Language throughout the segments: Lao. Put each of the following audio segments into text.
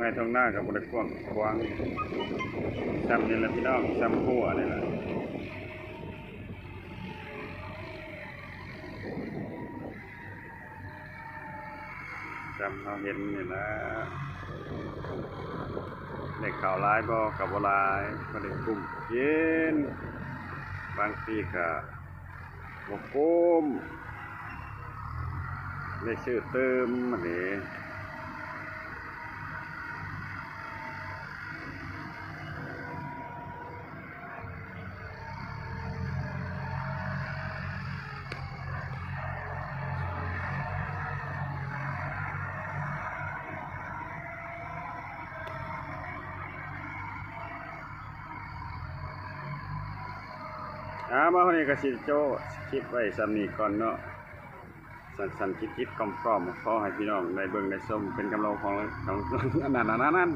ໄຮ່ທົ່ງນາກໍບໍ່ໄດ້ກວ້າງຂວາງ ຊ່ຳນີ້ແຫຼະພີ່ນ້ອງ ຊ່ຳຮົ້ວນີ້ແຫຼະ ຊ່ຳເຮົາເຫັນນີ້ແຫຼະ ໄດ້ເຂົ້າຫຼາຍບໍ່ ກໍບໍ່ຫຼາຍ ພໍໄດ້ກຸ້ມກິນ ບາງປີກໍ ບໍ່ກຸ້ມ ໄດ້ຊື້ຕື່ມຫັ້ນເດ. ອ່າ ມາຮອດນີ້ກໍຊິໂຈະຄລິບໄວ້ສ່ຳນີ້ກ່ອນເນາະ ສັ້ນໆ ຈິດໆ ກ້ອມໆ ຂໍໃຫ້ພີ່ນ້ອງໄດ້ເບິ່ງໄດ້ຊົມ ເປັນກຳລັງຂອງ ຂອງ ອັນນັ້ນ ອັນນັ້ນ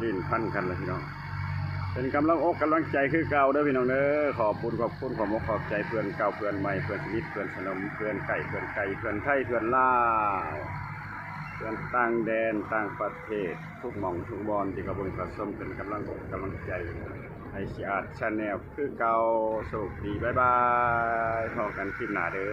ລີ້ນພັນກັນລະພີ່ນ້ອງ ເປັນກຳລັງອົກກຳລັງໃຈຄືເກົ່າເດີພີ່ນ້ອງເດີ ຂອບບຸນຂອບຄຸນ ຂອບອົກຂອບໃຈເພື່ອນເກົ່າເພື່ອນໃໝ່ ເພື່ອນສະໜິດເພື່ອນສະໜົມ ເພື່ອນໃກ້ເພື່ອນໄກ ເພື່ອນໄທເພື່ອນລາວ ເພື່ອນຕ່າງແດນຕ່າງປະເທດ ທຸກໝ່ອງທຸກບ່ອນທີ່ເຂົ້າເບິ່ງເຂົ້າຊົມ ເປັນກຳລັງອົກກຳລັງໃຈໃຫ້ຊິອາດ Channel ຄືເກົ່າ ໂຊກດີ ບາຍບາຍ ພໍ້ກັນຄລິບໜ້າເດີ.